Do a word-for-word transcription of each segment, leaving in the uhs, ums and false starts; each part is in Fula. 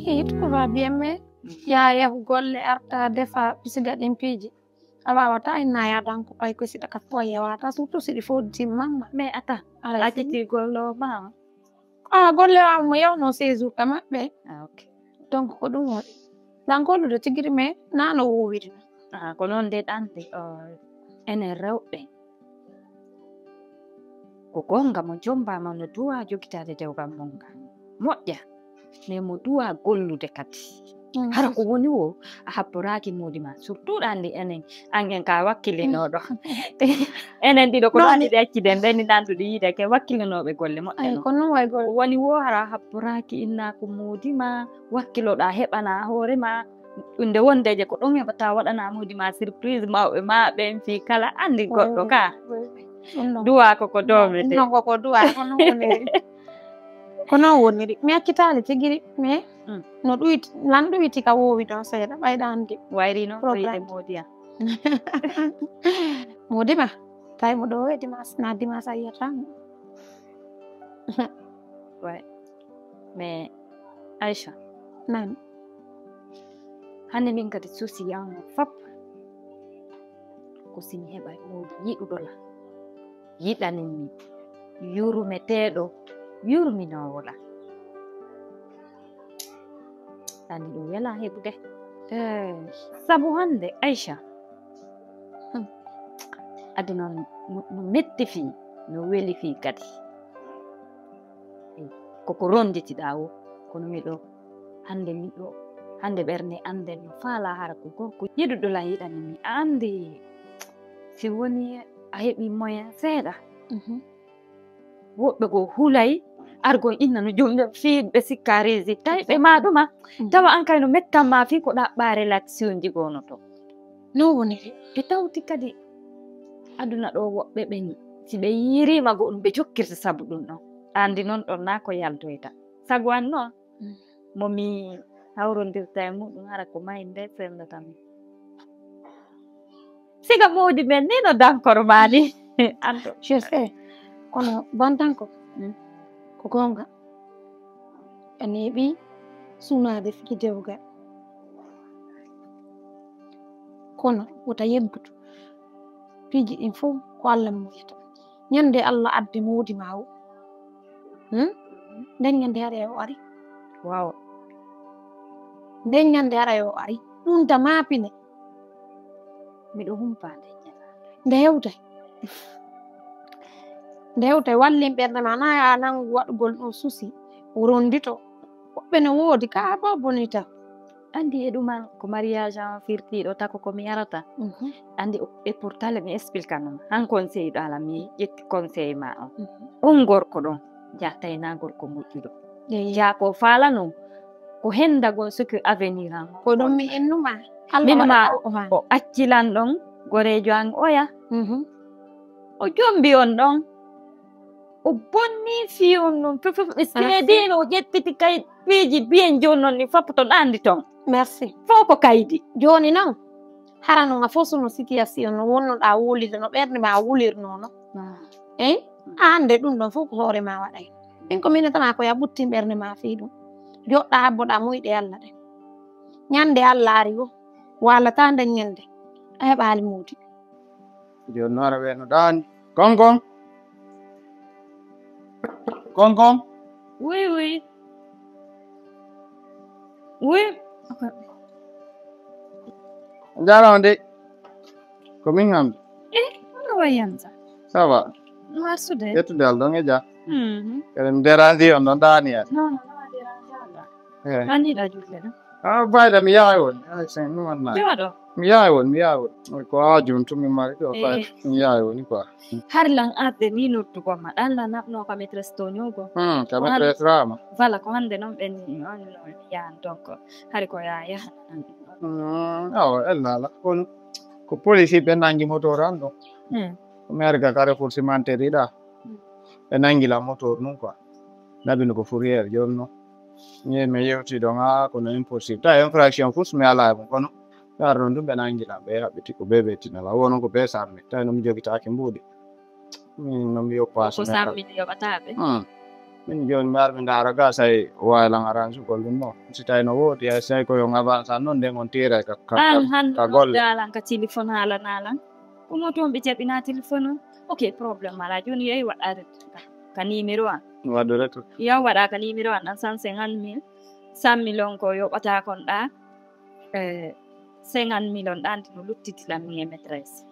Tout va bien, mais ya yahu golle, arta, defa, ɓe siga ɗin piiji. A wawata inna yadan ko ɓay ko siɗa ka foye wata, surtout siɗi fo dimman ma. Mais attends, a ƴetti golle o ma? Ah, golle o am mo yawno séjour ka maɓɓe. Ah, ok. Donc ko ɗum woni. Dan gollude tigiri, mais nano wowiri. Ah, ko noon nde ɗan de, enen rewɓe. Ko goonga, mo jombaama no duwa jogitaade dewgal mum ngal. Moƴƴa, mais mo duwa gollude kadi. Hara ko woni wo, a habboraaki moodi ma. Surtout ɗa anndi enen, angen ka wakkilinooɗo. Enen ɗiɗo ko ɗo anndi ɗe acciden, ɓeni nanduɗi yiide ke wakkilinooɓe golle moƴƴa. Ay, ko noon way golle. Ko woni wo, hara a habboraaki inna ko moodi ma, wakkiloɗa heɓana hoore ma. Ɗum nde wondeje ko ɗon heɓata waɗana moodi ma surprise, mawɓe ma ɓen fii kala anndi goɗɗo ka. Duwa ko ko doomete. Non ko ko duwa, ko noon woniri. Ko noon woniri. Mi accitaali tigiri, mais no ɗuyti, lan ɗuyti ka wowi ɗon seeɗa, ɓayɗa anndi. Wayri noon ko yiɗe moodi am. Moodi ma, tawi mo ɗo e dimanche, na dimanche a yiyata mo. Way. Mais Aïcha. Nan. Hannde min kadi souci yawno fop. Ko si mi heɓay mawɗo yiɗuɗo la. Yiɗanin mi. Yurmeteeɗo. Yurminoowo la. Anndi ɗum wela heɓude. Eh, sabu hannde Aïcha. Hmm. Aduna no, no metti fii, no weli fii kadi. Koko ronditiɗaa wo, kono miɗo, hannde miɗo, hannde ɓernde annden no faalaa hara ko gorko yiɗuɗo lan yiɗani mi. A anndi, si woni a heɓi moyen seeɗa, woɓɓe goo hulay argol inna no jomɗen fii ɓe sikka résultat ɓe ma ɗuma. Tawa an kay no mettan ma fii ko ɗaɓɓaa relationji goo no to. No woniri. E tawti kadi aduna ɗo woɓɓe ɓen, si ɓe yiiriima goɗɗum, ɓe jokkirta sabu ɗum ɗon. Anndi noon ɗon naa ko yaltoyta. Sago an noon, mo mi hawrondirta e muɗum, hara ko mayi nde sendata mi. Siga moodi men ni no dankoro ma ni. Anto. Je sais. Kono bantanko. Ko goonga. A neeɓi sunaade fii dewgal. Kono wota yebbutu. Piiji ɗin fof ko Allah muuyata. Ñande Allah addi moodi ma o. Hmm? Nden ñande haray o ari. Waaw. Nden ñande haray o ari. Ɗum ta maapine. Miɗo humpaa nde ñande. Nde hewtay. Nde hewtay wallin ɓernde ma, na a nangu waɗugol ɗum susi. O rondito. Woɓɓe no woodi ka a bo bonita. Anndi e ɗuman ko mariage an firtiiɗo tako ko mi yarata. Anndi e pourtant mi explique non. Han conseil ɗo ala mi ƴetti conseil ma on. On gorko ɗon jaatay na gorko moƴƴuɗo. Jaa ko faala non ko hendagol suki avenir an. Ko ɗum mi innuma. Minuma o accilan ɗon goreejo an oya. O jombi on ɗon. O bonni fii on non fof fof. Seedino o ƴettiti kay piiji biyen jooni non ni fof to ɗandi ton. Merci. Fof ko kaydi. Jooni non hara non a fof suno situation no wonnoɗaa wulirde no ɓernde ma wulirnoo non. Eyi a annde ɗum ɗon fof ko hoore ma waɗay. Min ko min tana ko ya ɓuttin ɓernde ma fii ɗum. Joɗɗa habboɗa muyɗe Allah ɗen. Ñande Allah ari wo waalata nden ñande a heɓaali moodi. Jooni no ara weno ɗaani. Konkon. Konkon. Oui, oui. Oui. Jarama de. Ko min hamdi. Eh, ono wayanta. Ça va. Marsude. Yettude Allah ɗon e ja. Mhm. Eɗen dérange on ɗon ɗaani en. Non, non, non, dérange. Eh. Anniɗa julde ɗum. Ah, bayda mi yahay woni. Ay sen ɗum wonna. Joɗo. Mi yahay woni, mi yahay woni. Ko aajum tun mi mari ɗo, bayda mi yahay woni quoi. Har lan arde ni noddugo ma ɗan lan naɓno ka maîtresse to ñogo. Hmm, ka maîtresse rama. Voilà, ko hande non ɓen ni on no yahan donc hari ko ya yahan. Hmm, awa ella ala. Kono ko police ɓe nangi moto ran ɗo. Hmm. Ko maire ga kare pour cimenterie ɗa. Ɓe nangi la moto nun quoi. Nabino ko fourrière jooni non. Ñe mi yewti ɗon ha kono impossible. Tawi infraction fus mi ala e mum kono. Yaar ɗon ɗum ɓe nangi lan ɓe haɓɓiti ko bebe tinala wono ko be sammi. Tawi no mi jogitaaki mbuuɗi. Min no mi yoppa ko sammi yoɓataɓe. Hmm. Min jooni mi ar mi ndaara ga, say waawi lan aransugol ɗum ɗo. Si tawi no woodi, ay say ko yo ngaba tan noon, nden on tiiray ka, ka, ka, an han ka golle. Noddalan ka téléphone haalanalan. Ko mo toon ɓe jaɓina téléphone on. Ok, problème alaa. Jooni yehi waɗaade ka, ka numéro an. Waɗu retour. Yo waɗa ka numéro an ɗan cent cinquante mille, cent mille on ko yoɓata kon ɗa. Eh, cinquante mille on ɗa anndi no luttiti lan mi e maîtresse.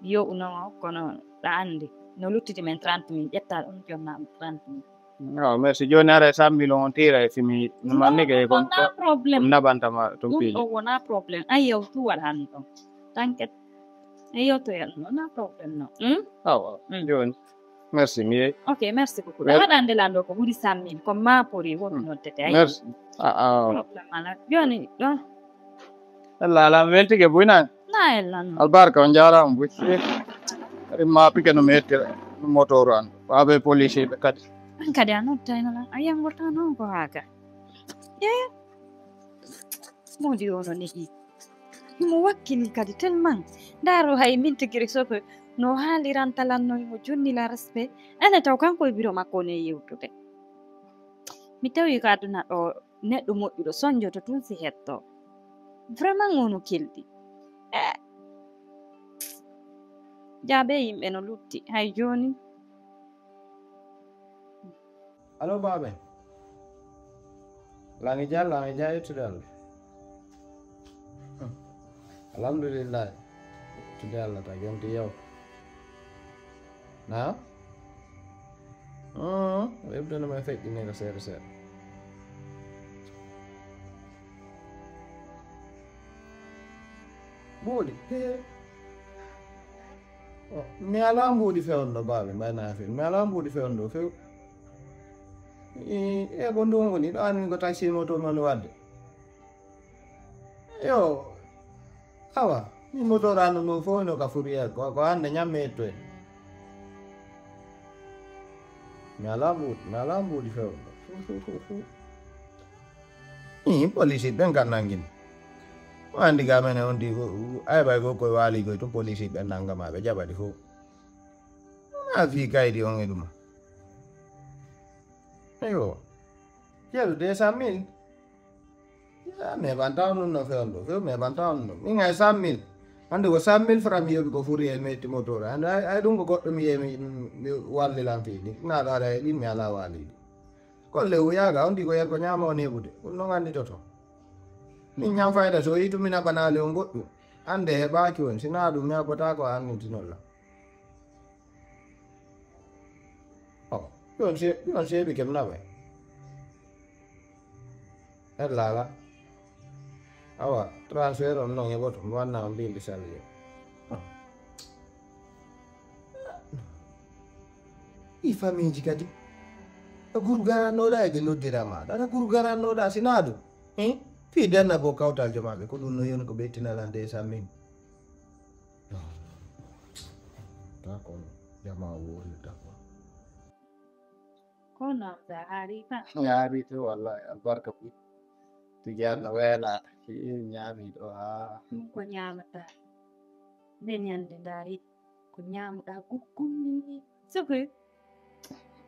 Yo uno kono ɗa anndi no luttiti men trente mille, ƴetta ɗum jonna am trente mille. No, merci. Jooni ara e cent mille on tiira e fimi. No, manni ke kon wona problème. Ɗum naɓantama ɗum ɗum piiji. Ɗum wona problème. Ay, yo tu waɗani ɗum. T'inquiète. Ay, yo to yalno. Wona problème, no. Hmm? Awa. Hmm. Jooni. Merci, mi yehi. Ok, merci beaucoup. Mer- Ɗa waɗande lan ɗo ko ɓuri cent mille. Ko ma pori woni noddete. Ay. Merci. Ah, ah. Problème ala. Jooni, ɗo. Ella ala, mi weltike buy naan. Na ella no. Albarka, on jaaraama buy. Ari ma pike no mi hettira. No motoro an. Waabe police ɓe kadi. An kadi a noddayno lan. A yangorta noon ko haa ga. Ye. Moodi o no nehi. Himo wakkili kadi tellement. Ndaaro hay min tigi risoko no haaliranta lan no himo jonni la respect. Ene taw kanko e biro makko ne yewtude. Mi tawi ko aduna ɗo neɗɗo moƴƴuɗo sonjoto tun si hetto. Vraiment o no keldi. Eh. Jaabe yimɓe no lutti. Hay jooni. Allo, baabe. Langi ja, langi ja, yettude Allah. Alhamdulillah. Yettude Allah, ta jonti yaw. Na? Mm, hebdano ma feƴƴi ne ko seeɗa seeɗa. Mbuuɗi. He. Oh, mi alaa mbuuɗi fewndo, baabe, mbayna affaire. Mi alaa mbuuɗi fewndo, few. E, e ko ndun woni, ɗo anin ko taxi moto non wadde. Yo, awa, mi moto rano ɗum fof no ka fourrière, ko, ko hannde ñamme etto en. Mi alaa mbuuɗi, mi alaa mbuuɗi fewndo. Fu, fu, fu, fu. Ih, police ɓen kan nangin. Ko andi ga men on di ko, ay bay ko koy wali koy to police ɓen nangama ɓe jaɓaɗi fof. Na fi kaydi on e ɗuma. Aywa. Yeru deux cent mille. Ya, mais ban taw nun no fewndo. Few, mais ban taw nun. Min ay cent mille. Ande ko cent mille francs mi yoɓi ko fourrière metti moto. Ande ay, ay ɗum ko goɗɗo mi yehi mi, mi wallilan fii ɗi. Na ɗo aɗa e ɗin mi alaa waaliɗi. Kolle o yaaga, on ɗi ko yer ko ñaama on heɓude. Ɗum non annditoto. Min ñam fayda so yitu min aɓanaali on goɗɗum. Annde heɓaaki on, si naa ɗum mi haɓɓotaako a anndintinolla. O, ɗum se-, ɗum seeɓi kem naɓay. Ella ala. Awa, transfert on non heɓoto, mi wanna on mbindi salje. I famille ji kadi. A guru garannoɗa e ɓe noddira ma. Ɗaɗa guru garannoɗa si naa ɗum. Hein? Fii denna bo kawtal jomaɓe, ko ɗum no yoni ko ɓe tinalande e sammin. Ta kono, jama wori ta kono. Ko noon sa haari tan. Mi haari to wallahi albarka ɓuri. Tigi Allah weela. Ñaami ɗo haa. Ɗum ko ñaamata. Nde ñande ndaari ko ñaamuɗa guggum ni. Soko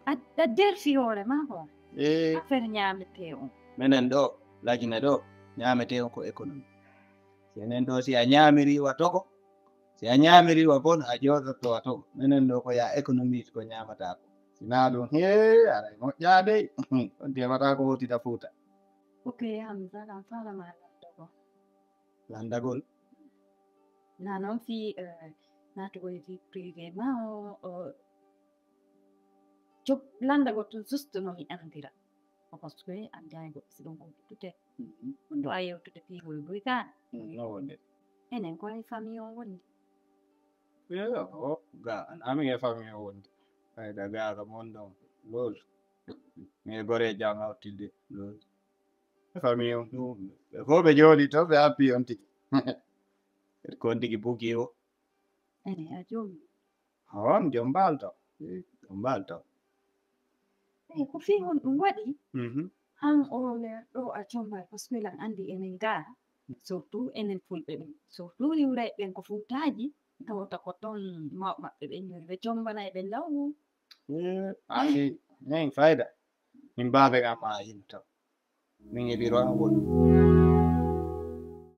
a, a derfi hoore ma ko. Eh. Affaire ñaametee on. Menen ɗo, Lagine ɗo, ñaametee on ko économie. Si enen ɗo si a ñaamiri wa togo, si a ñaamiri wa bon, a jooɗotto wa togo. Menen ɗo ko ya économie ko ñaamata ko. Si naa ɗum, hee, aray moƴƴaade. On ndiyamata ko hootida Fuuta. Ok, Hamza, lan faalama lan togo. Lanndagol. Na noon fii, eh, naatugol e vie privé ma o, o, job-, lanndagol tun juste no mi anndira. Ko parce que an jaaygo si ɗum ko tute. Mhm. Ɗum ɗo a yewtude fii hoy boy ka. Mm, no wonde. Enen ko e famille o woni. Yo, o, ga, an ami e famille o wonde. Ay, da ga, ga mon ɗon. Lool. Mi e gore jam hawtidde. Lool. Famille on ɗum, ɓe fof ɓe jooɗi to, ɓe appi on tigi. Ko on tigi bugi o. Ene a joomi. On jom mbaal to. Jom mbaal to. Eyi, ko fii on ɗum waɗi? Mhm. Han o le ɗo a jommal, parce que lan anndi enen ga, surtout enen fulɓe ɓen. Surtout riwrayɓe ɓen ko fuutaaji, tawata ko ton mawɓe maɓɓe ɓen yoni ɓe jombanay ɓe law. Eh, anndi Ñayin fayda. Min baaba e amma yimta. Min e biro an woni.